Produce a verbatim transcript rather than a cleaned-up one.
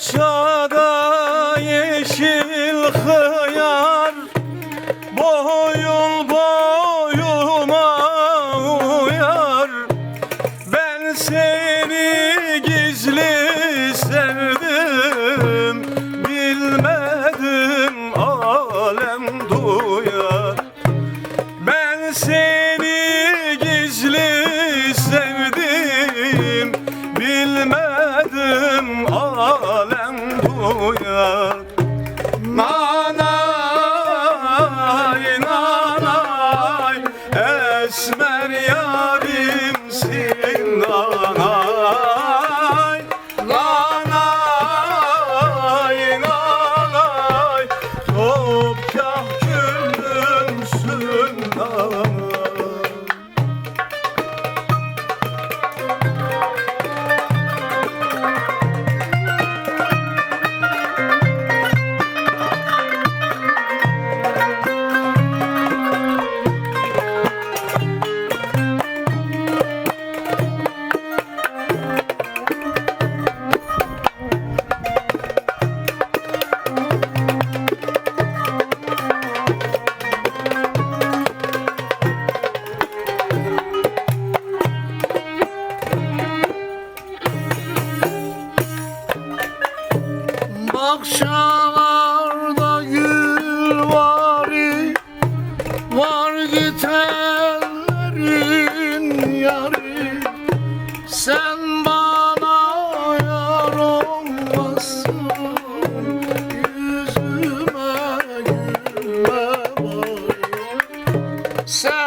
Çada yeşil xiyar, boyun boyuma uyar. Ben seni gizli sevdim, bilmedim alem duyar. Ben seni gizli sevdim, bilmedim alem duyar. Nanay, nanay, esmer yarimsin nanay. Nanay, nanay, topçak küllümsün nanay. Bahçelerde gül var, var gitenlerin yarı. Sen bana yar olmazsın, yüzüme gülme bari. Sen